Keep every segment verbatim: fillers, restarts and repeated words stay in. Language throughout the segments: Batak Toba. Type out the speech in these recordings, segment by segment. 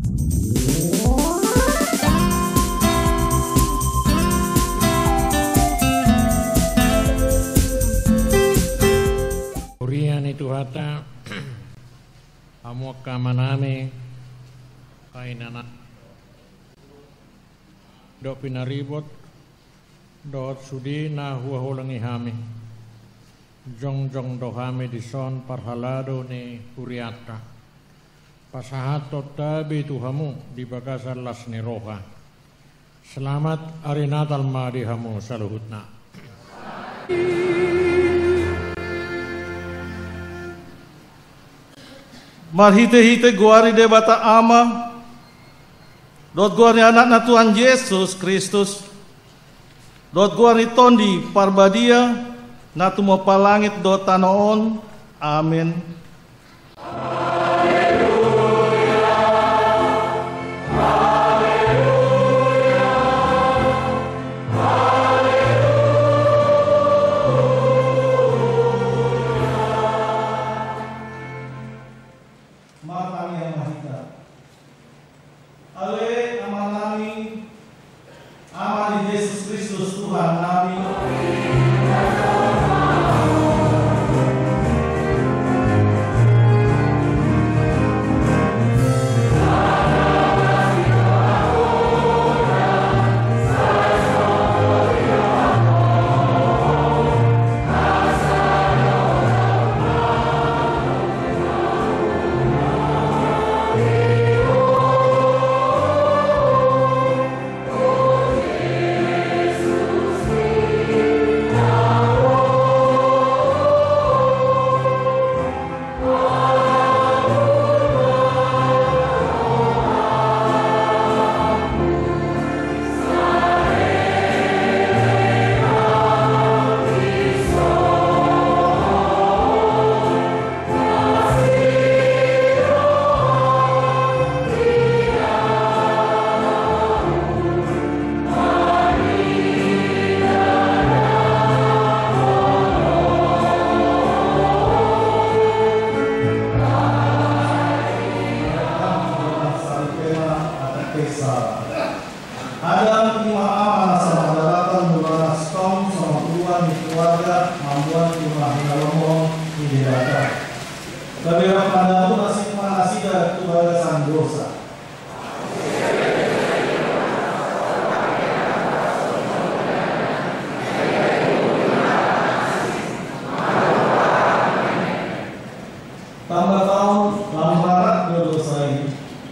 Huria ni Tuhanta, hamu angka amanami, angka inanami, dohot pinaribot, dohot sude na huhaholongi hami. Jongjong do hami dison parhalado ni hurianta. Pasahathon tabe tu hamu di bagasan las ni roha. Selamat Ari Natal ma di hamu saluhutna. Marhitehite goar ni Debata Ama, dohot goar ni Anakna Tuhan Jesus Kristus, dohot goar ni Tondi Parbadia, na tumompa langit dohot tano on. Amen. Martangiang ma hita. Ale Amanami, Ama ni Jesus Kristus Tuhannami. Adam ima ama na samardaratan murana, sitong sama tuan ni keluarga mamboan ima hinalomohon ni Debata. Gabe rap mandao nasida tu bagasan dosa. Tamba taon lam rarat do dosa i,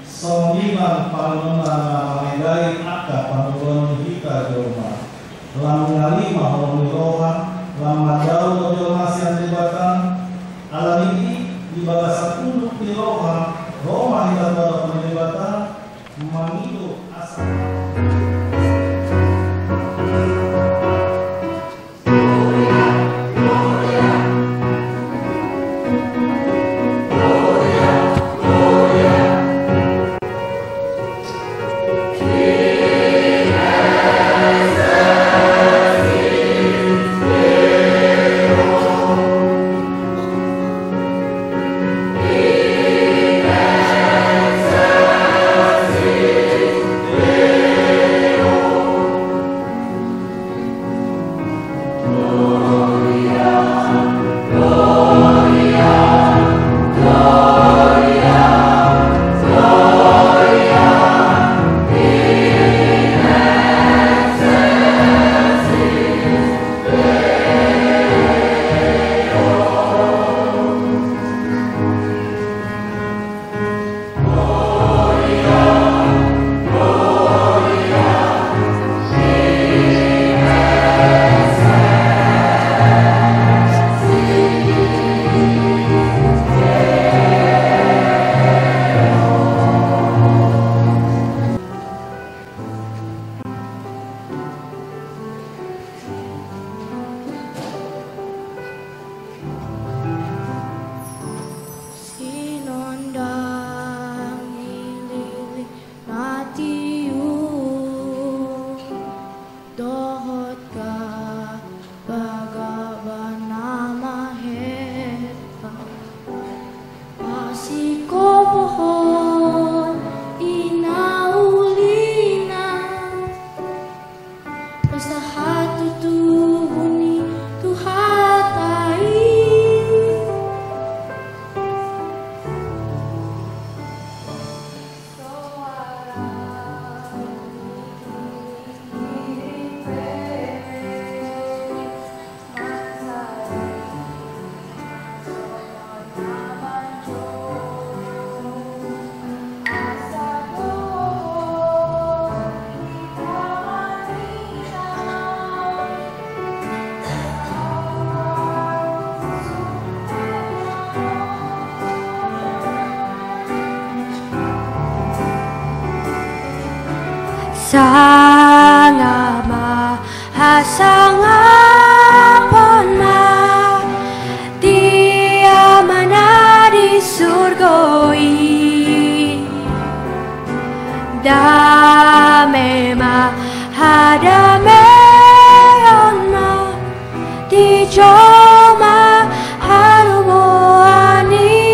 songon i ma pangunonna na mangendai angka pangoluan ni hita jolma. Lam ngalima holong ni roha, lam mandao do jolma sian Debata, alani i di bagasan unduk ni roha, ro ma hita tu adopan ni Debata, mangido asa. Sangap ma, hasangapon ma di Ama na di surgo i. Dame ma, hadameon ma di jolma halumoan i.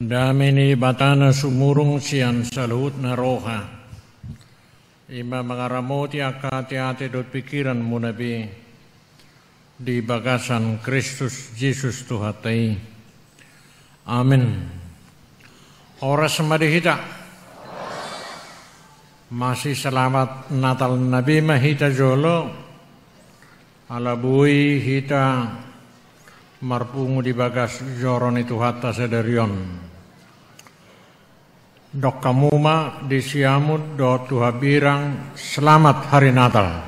Dame ni Debata na sumurung sian saluhutna roha, i ma mangaramoti angka ateate dohot pingkiranmuna be di bagasan Kristus Jesus Tuhanta i. Amen. Horas ma di hita. Masisalamat Natal na be ma hita jolo. Ala boi hita marpungu di bagas joro ni Tuhanta sadari on. Dok hamu ma di siamun dohot tu hambirang, selamat hari Natal.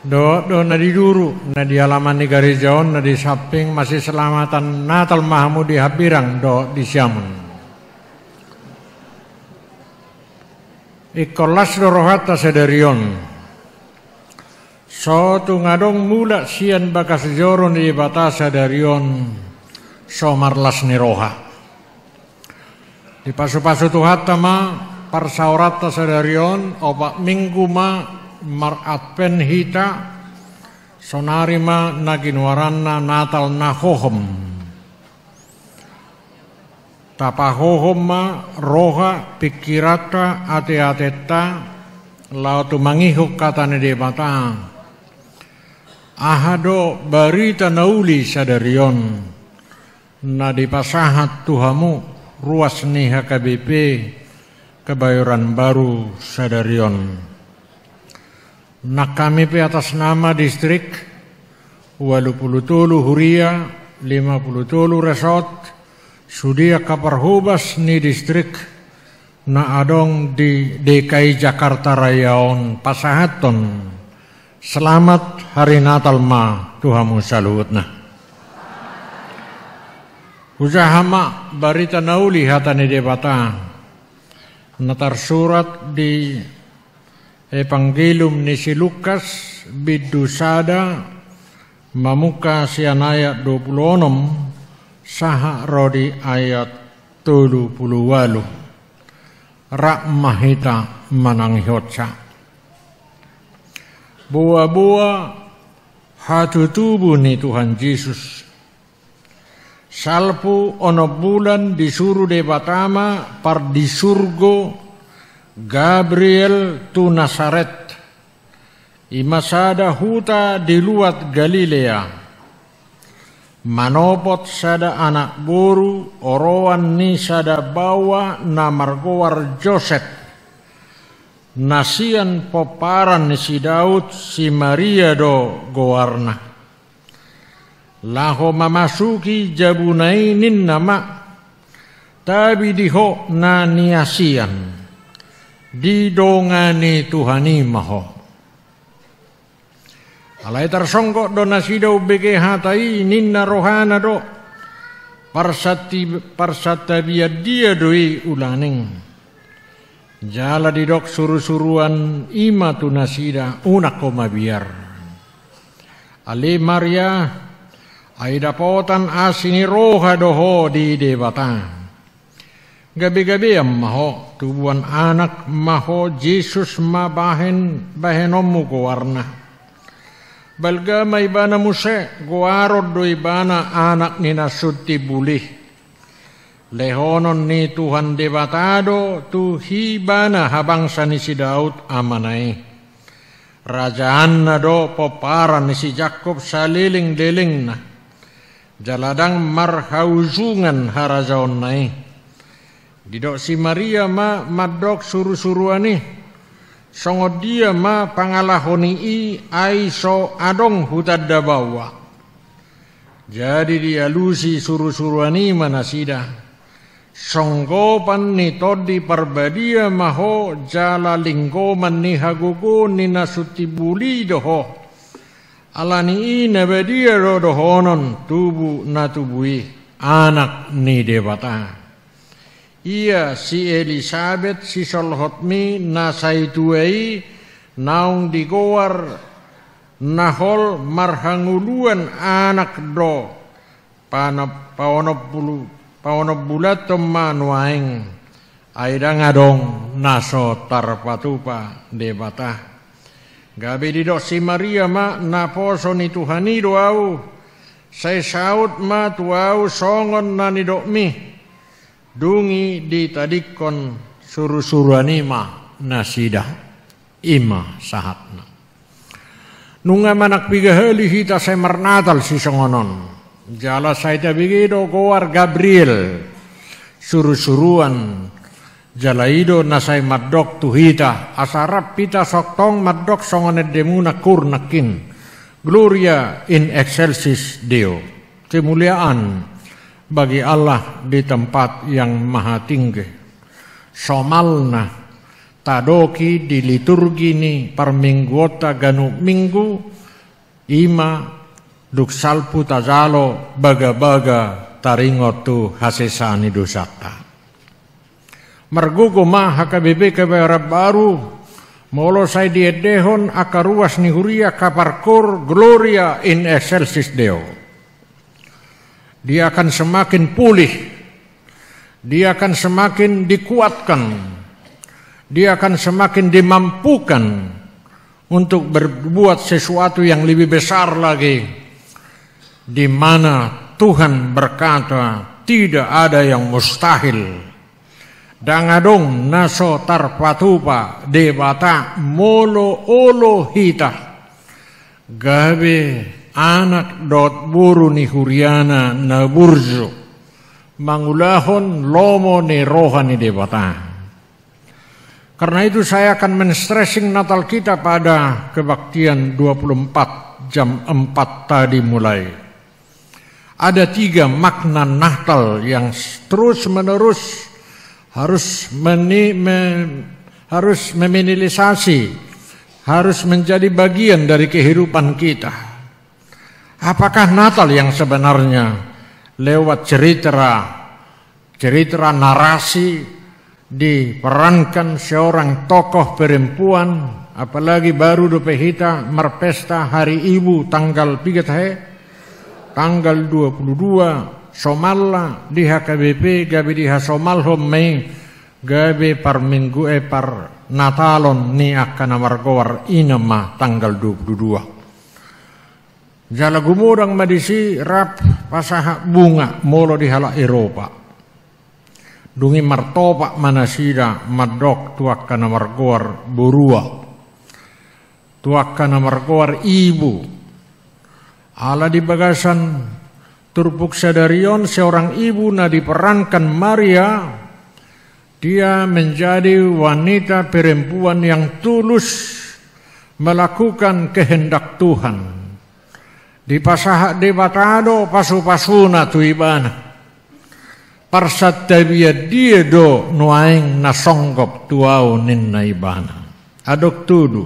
Dohot do na di duru, na di alaman ni gareja on, na di samping, masiselamatan Natal ma hamu di hambirang dohot di siamun. Ingkon las do rohanta sadari on. So tung adong mulak sian bagas joro ni Debata sadari on, so marlas ni roha. Dipasupasu Tuhanta ma parsaoranta sadari on, opat minggu ma mar-Advent hita, sonari ma na ginoaranna Natal na hohom. Tapahohom ma roha, pingkiranta, ateatenta, laho tumangihon hata ni Debata. Aha do barita na uli sadari on, na dipasahat tu hamu ruas ni H K B P Kebayoran Baru sadari on? Nang hami pe atas nama distrik, ualu pulu tolu huria, lima pulu tolu resort, sude angka parhobas ni distrik na adong di D K I Jakarta Raya on, pasahathon selamat hari Natal ma tu hamu saluhutna. Hujaha ma barita na uli hata ni Debata na tarsurat di Evangelium ni si Lukas, bindu sada, mamungka sian ayat dua pulu onom sahat ro di ayat tolu pulu ualu. Rap ma hita manangihonsa. Boaboa hatutubu ni Tuhan Jesus. Salpu onom bulan disuru Debata ma pardisurgo Gabriel tu Nasaret, i ma sada huta di luat Galilea, manopot sada anak boru oroan ni sada baoa na margoar Josep, na sian pomparan ni si Daud, si Maria do goarna. Laho mamasuki jabuna i ninna ma, tabi di ho na niasian, didongani Tuhan i ma ho. Alai tarsonggot do nasida umbege hata i, ninna rohana do, parsati-, parsantabian dia do i ulaning. Jala didok surusuruan i ma tu nasida, unang ho mabiar. Ale Maria, ai dapotan asi ni roha do ho di Debata. Gabegabean ma ho, tubuan anak ma ho, Jesus ma bahen, bahenonmu goarna. Balga ma ibana muse, goaron do ibana anak ni na sun timbul i. Lehonon ni Tuhan Debata do tu ibana habangsa ni si Daud amana i. Rajaanna do pomparan ni si Jakkob salelenglelengna. Jala ndang marhaujungan harajaonna i. Didok si Maria ma mandok surusuruan i, songon dia ma pangalaho ni i, ai so adong hutanda baoa. Jadi dialusi surusuruan i ma nasida. Songgopan ni Tondi Parbadia ma ho, jala linggoman ni hagogoon ni na sun timbul i do ho. Ala ni i na badia do dohonon tubu na tubu i, anak ni Debata. Ia si Elisabet sisolhotmi na sai tua i, naung digoar Nahol, marhangoluan anak do, pana-, paonom bulu-, paonom bulanhon ma nuaeng, ai ndang adong na so tarpatupa Debata. Gabe didok si Maria ma, naposo ni Tuhan i do ahu, Sai saut ma tu ahu songon na nidokmi, dung i ditadingkon surusuruan i ma nasida. I ma sahatna. Nunga manang piga hali hita sai marnatal sisongon on, jala sai tabege do goar Gabriel, surusuruan, jala i do na sai mandok tu hita, asa rap hita songtong mandok songon endemuna koor nangkin, Gloria in excelsis Deo. Kemuliaan bagi Allah di tempat yang maha tinggi. Somalna, tadok i di liturgi ni parmingguonta ganup minggu, i ma dung salpu tajalo bagabaga taringot tu hasesaan ni dosanta. Margogo ma H K B P Kebayoran Baru, molo sai diendehon angka ruas ni huria, angka parkoor Gloria in excelsis Deo. Dia akan semakin pulih, dia akan semakin dikuatkan, dia akan semakin dimampukan untuk berbuat sesuatu yang lebih besar lagi, di mana Tuhan berkata, "Tidak ada yang mustahil." Ndang adong na so tarpatupa Debata molo olo hita gabe anak dohot boru ni huriana na burju, mangulahon lomo ni roha ni Debata. Karena itu, saya akan men-stressing Natal kita pada kebaktian dua puluh empat jam empat tadi mulai. Ada tiga makna Natal yang s-, terus-menerus harus meni-, me-, harus meminimalisasi, harus menjadi bagian dari kehidupan kita. Apakah Natal yang sebenarnya? Lewat cerita, cerita narasi diperankan seorang tokoh perempuan, apalagi baru dope hita marpesta Hari Ibu tanggal piga tahe, tanggal dua puluh dua, somalna di H K B P gabe dihasomalhon ma i gabe parminggu, eh, parnatalon ni angka na margoar i, i ma tanggal dua puluh dua. Jala gumodang ma disi rap pasahat bunga molo di halak Eropa. Dung i martopak ma nasida mandok tu angka na margoar borua, tu angka na margoar ibu. Ala di bagasan turpuk sadari on, seorang ibu na diperankan Maria, dia menjadi wanita perempuan yang tulus melakukan kehendak Tuhan. Dipasahat Debata do pasupasuna tu ibana. Parsantabian dia do nuaeng na songgop tu ahu, ninna ibana. Adong tudu.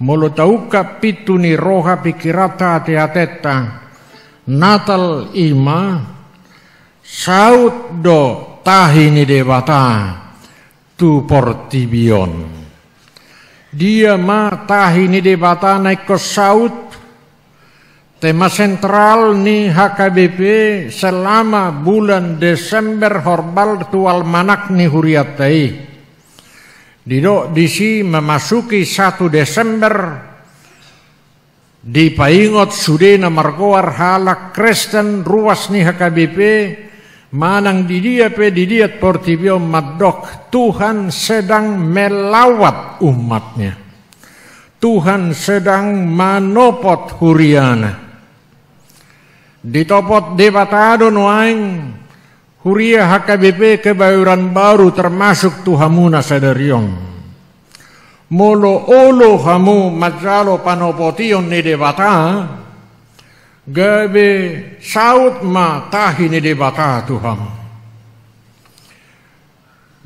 Molo taungkap pintu ni roha, pikiranta, ateatenta, Natal i ma saut do tahi ni Debata tu portibi on. Dia ma tahi ni Debata na ingkon saut? Tema sentral ni H K B P selama bulan Desember, horbal tu almanak ni hurianta i. Didok disi memasuki satu Desember, dipaingot sude na margoar halak Kristen ruas ni H K B P, manang di dia pe, di dia portibi on, mandok Tuhan sedang melawat umat-Nya. Tuhan sedang manopot huriana. Ditopot Debata do nuaeng huria H K B P Kebayoran Baru, termasuk tu hamuna sadari on. Molo olo hamu manjalo panopotion ni Debata, gabe saut ma tahi ni Debata tu hamu.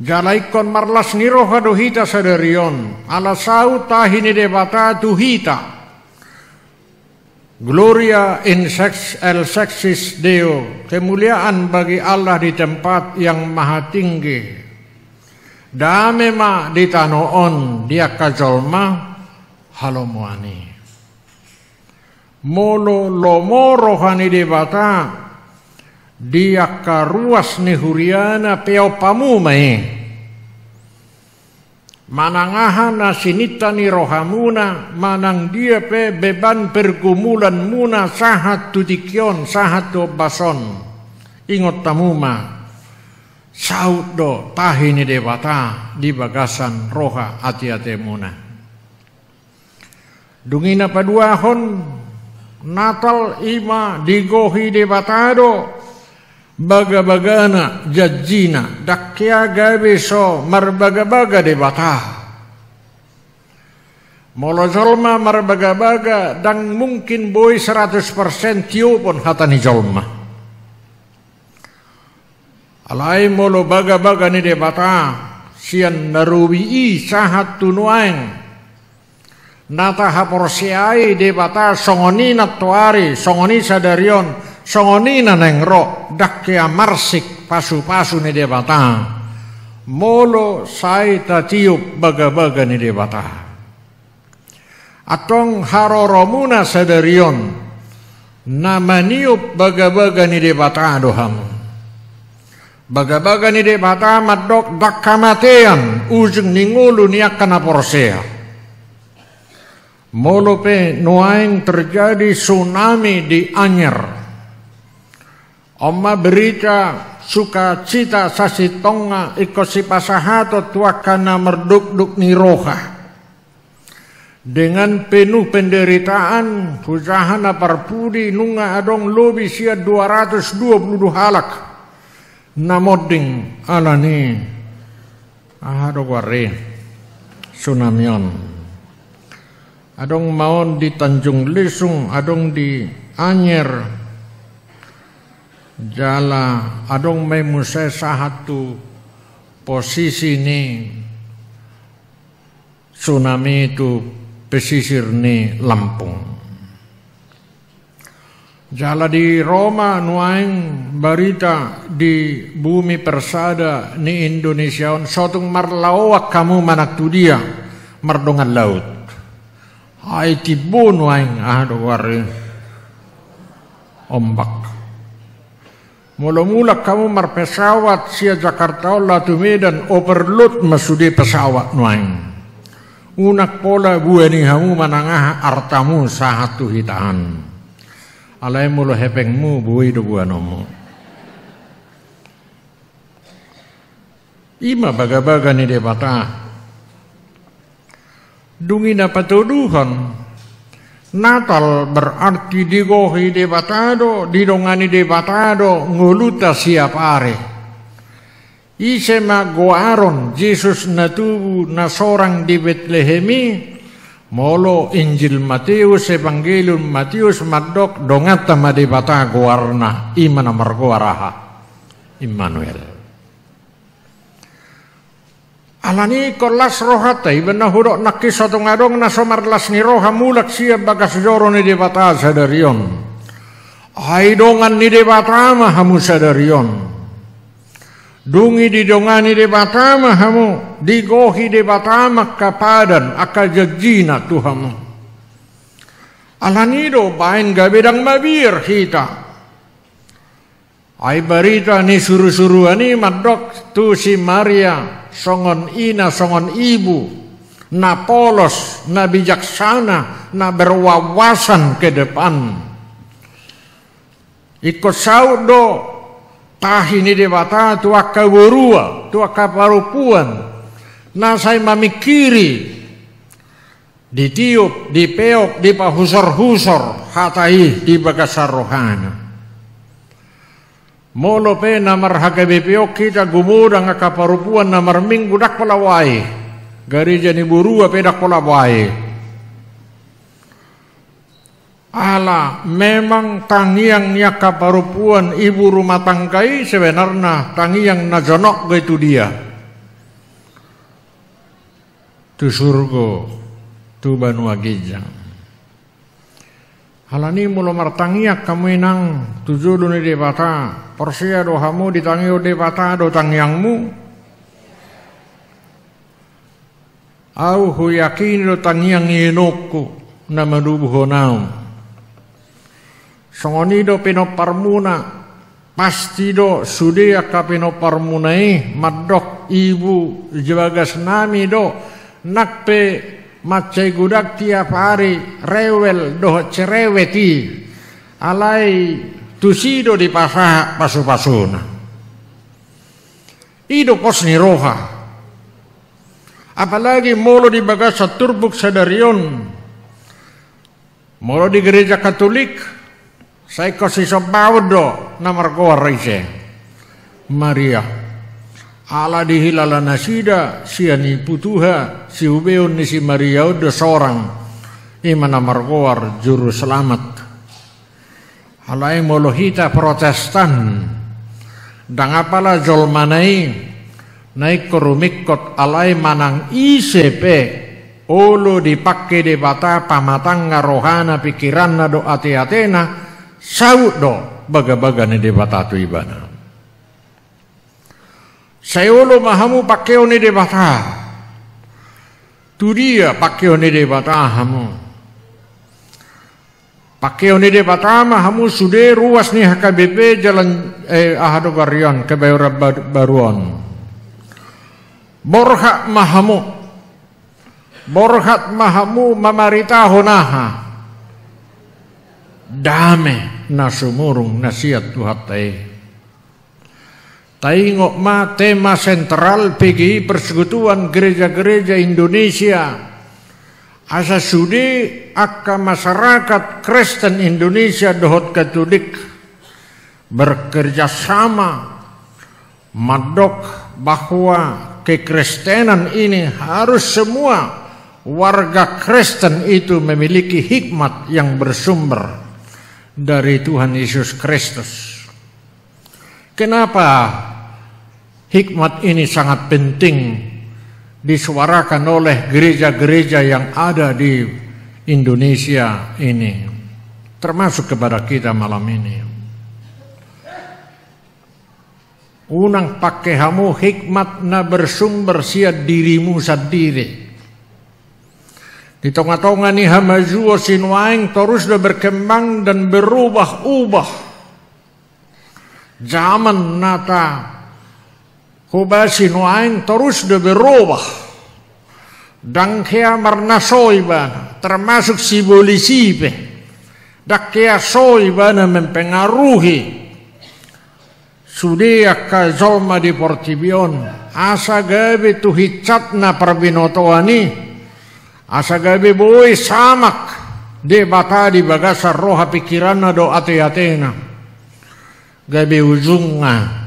Jala ingkon marlas ni roha do hita sadari on, ala saut tahi ni Debata tu hita. Gloria in sex-, excelsis Deo, kemuliaan bagi Allah di tempat yang maha tinggi. Dame ma di tano on di angka jolma halomoan i. Molo lomo roha ni Debata di angka ruas ni huriana, peop hamu ma i. Manang aha na sininta ni rohamuna, manang dia pe beban pergumulanmuna sahat tu tingki on, sahat tu ombas on. Ingot hamu ma, saut do tahi ni Debata di bagasan roha ateatemuna. Dung i na paduahon, Natal i ma digohi Debata do bagabagana, janjina, ndang hea gabe so marbagabaga Debata. Molo jolma marbagabaga, ndang mungkin boi seratus persen tiopon hata ni jolma. Alai molo bagabaga ni Debata, sian na robi i sahat tu nuaeng, na tahaporseai Debata songon i nantoari, songon i sadari on, songon i na naeng ro, ndang hea marsik pasupasu ni Debata. Molo sai tatiop bagabaga ni Debata. Antong haroromuna sadari on, na maniop bagabaga ni Debata do hamu. Bagabaga ni Debata mandok ndang hamatean ujung ni ngolu ni angka na porsea. Molo pe nuaeng terjadi tsunami di Anyer, on ma berita sukacita sasintongna ingkon sipasahaton tu angka na mardokdok ni roha. Dengan penuh penderitaan, hujaha na parpudi nunga adong lobi sian dua ratus dua puluh dua halak na monding ala ni, aha do goar i, tsunami on. Adong ma on di Tanjung Lesung, adong di Anyer, jala adong ma i muse sahat tu posisi ni tsunami tu pesisir ni Lampung. Jala di Roma nuaeng barita di Bumi Persada ni Indonesia on, so tung marlaoan hamu manang tu dia mardongan laut. Ai timbo nuaeng, aha do goar i, ombak. Molo mulak hamu marpesawat sian Jakarta on laho tu Medan, overload ma sude pesawat nuaeng. Unang pola buani hamu manang aha artamu sahat tu hita an. Alai molo hepengmu, boi do buanonmu. I ma bagabaga ni Debata. Dung i na patoluhon, Natal berarti digohi Debata do, didongani Debata do ngolunta siap ari. Ise ma goaron Jesus na tubu na sorang di Betlehem i? Molo Injil Mateus, Evangelium Mateus mandok donganta ma Debata goarna, i ma na margoar aha? Immanuel. Alani i ingkon las rohanta, i ma na hudok nangkin, so tung adong na so marlas ni roha mulak sian bagas joro ni Debata sadari on. Ai dongan ni Debata ma hamu sadari on. Dung i didongani Debata ma hamu, digohi Debata ma angka padan, angka janjina tu hamu. Alani i do baen gabe ndang mabiar hita. Ai barita ni surusuruan i mandok tu si Maria, songon ina, songon ibu, na polos, na bijaksana, na berwawasan ke depan. Ingkon saut do tahi ni Debata tu angka borua, tu angka parompuan, na sai mamingkiri, ditiop, dipeop, dipahusorhusor hata i di bagasan rohana. Molo pe na mar-H K B P on hita, gumodang angka parompuan na marminggu, ndang pola boha i. Gareja ni borua pe ndang pola boha i. Ala memang tangiang ni angka parompuan ibu rumah tangga i sebenarna tangiang na jonok do i tu dia. Tu surgo, tu banua ginjang. Alani i molo martangiang hamu inang tu jolo ni Debata, porsea do hamu ditangihon Debata do tangiangmu? Ahu huyakini do tangiang ni inongku na manobuhon ahu. Songon i do pinomparmuna, pasti do sude angka pinomparmuna i mandok, ibu, di bagasnami do Nang pe mansai godang tiap ari, rewel dohot cerewet i, alai tusi do dipasahat pasu-pasuna. I do pos ni roha. Apalagi molo di bagasan turpuk sadari on, molo di Gereja Katolik, sai ingkon sisombaon do na margoar ise? Maria. Ala dihilala nasida sian iputuha, siubeon ni si Maria on do sorang, i ma na margoar Juru Selamat. Alai molo hita Protestan, ndang apala jolmana i, na ingkon rumingkot, alai manang ise pe, olo dipangke Debata pamatangna rohana, pingkiranna dohot ate-atena, saut do bagabaga ni Debata tu ibana. Sai olo ma hamu pangkeon ni Debata. Tu dia pangkeon ni Debata hamu? Pangkeon ni Debata ma hamu sude ruas ni H K B P Jalan, eh, aha do garion, Kebayoran Ba-, Baru on. Borhat ma hamu. Borhat ma hamu mamaritahon aha? Dame na sumurung na sian Tuhanta i. Taingot ma tema sentral P G I, Persekutuan Gereja-Gereja Indonesia, asa sude angka masyarakat Kristen Indonesia dohot Katolik bekerja sama, mandok bahwa kekristenan ini harus semua warga Kristen itu memiliki hikmat yang bersumber dari Tuhan Yesus Kristus. Kenapa hikmat ini sangat penting disuarakan oleh gereja-gereja yang ada di Indonesia ini, termasuk kepada kita malam ini? Unang pangke hamu hikmat na bersumber sian dirimu sandiri. Di tonga-tonga ni hamajuon sinuaeng torus do berkembang dan berubah-ubah. Zaman na tahobasi nuaeng torus do berubah. Ndang hea marnaso ibana, termasuk sibolis i pe. Ndang hea so ibana mempengaruhi sude angka jolma di portibi on, asa gabe tu hinsatna parbinotoan i, asa gabe boi samak Debata di bagasan roha, pingkiranna dohot ate-atena. Gabe ujungna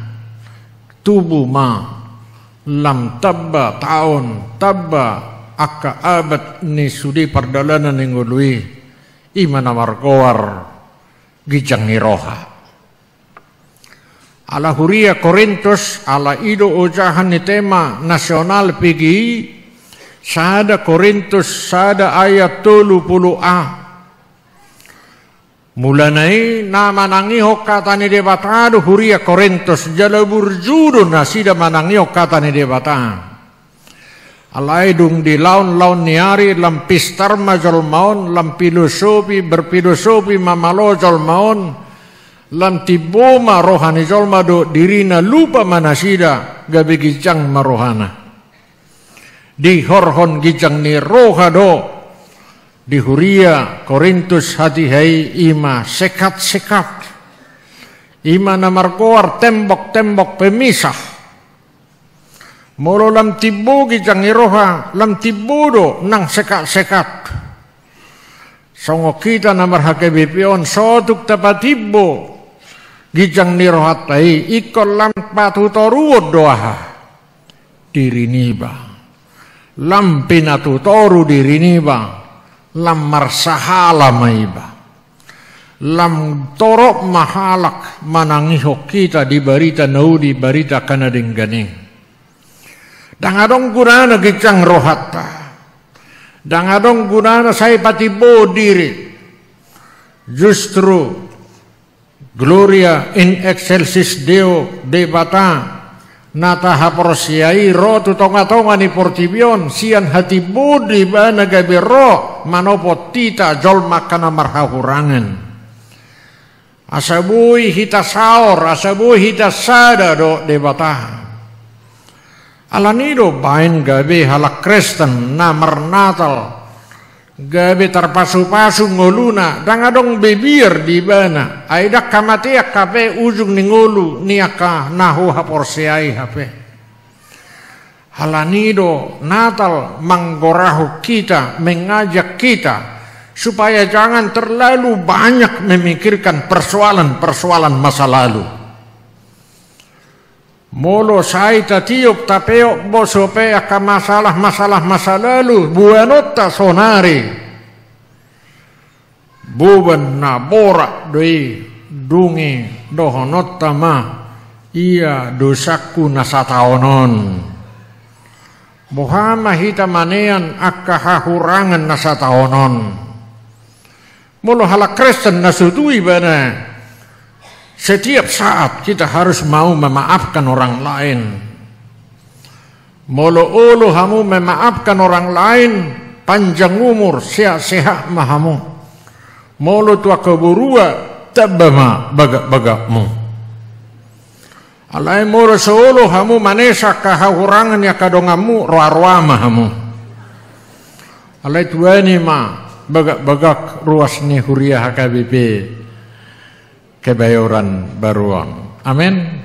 tubu ma lam tamba taon, tamba angka abad ni sude pardalanan ni ngolu i, i ma na margoar ginjang ni roha. Ala huria Korintus, ala i do ojahan ni tema nasional P G I, sada Korintus sada ayat tolu pulu a. Mulana i na manangihon hata ni Debata do huria Korintus, jala burju do nasida manangihon hata ni Debata. Alai dung di laon-laon ni ari, lam pistar ma jolma on, lam filosofi, berfilosofi ma malo jolma on, lam timbo ma roha ni jolma dohot dirina, lupa ma nasida, gabe ginjang ma rohana. Dihorhon ginjang ni roha do di huria Korintus hatiha i, i ma sekat-sekat. I ma na margoar tembok-tembok pemisah. Molo lam timbo ginjang ni roha, lam timbo do nang sekat-sekat. Songon hita na mar-H K B P on, so tung tapatimbo ginjang ni rohanta i, ingkon lam patutoruon do aha? Diri niba. Lam pinatutoru diri niba, lam marsahala ma iba. Lam torop ma halak manangihon hita di barita na uli, barita angka na denggan i. Ndang adong gunana ginjang rohanta. Ndang adong gunana sai patimbo diri. Justru Gloria in excelsis Deo, Debata na tahaporseai ro tu tonga-tonga ni portibi on, sian hatimboon do ibana gabe ro manopot hita jolma angka na marhahurangan. Asa boi hita saor, asa boi hita sada dohot Debata. Alani do baen gabe halak Kristen na marnatal, gabe tarpasupasu ngoluna, ndang adong be biar di ibana, ai ndang hamatean hape ujung ni ngolu ni angka na huhaporseai hape. Alani do Natal manggorahon hita, mengajak hita, supaya jangan terlalu banyak memikirkan persoalan-persoalan masa lalu. Molo sai tatiop tapeop boso pe angka masalah-masalah masa lalu, boanonta sonari. Boban na borat do i, dung i dohononta ma, ia dosangku na sataon on. Boha ma hita manean angka hahurangan na sataon on. Molo halak Kristen na so tubu ibana, setiap saat kita harus mau memaafkan orang lain. Molo olo hamu memaafkan orang lain, panjang umur, sehat-sehat ma hamu. Molo tu angka borua, tamba ma bagak-bagakmu. Alai molo so olo hamu manesa angka hahurangan ni angka donganmu, roa-roa ma hamu. Alai tuani ma bagak-bagak ruas ni huria H K B P Kebayoran Baru on. Amen.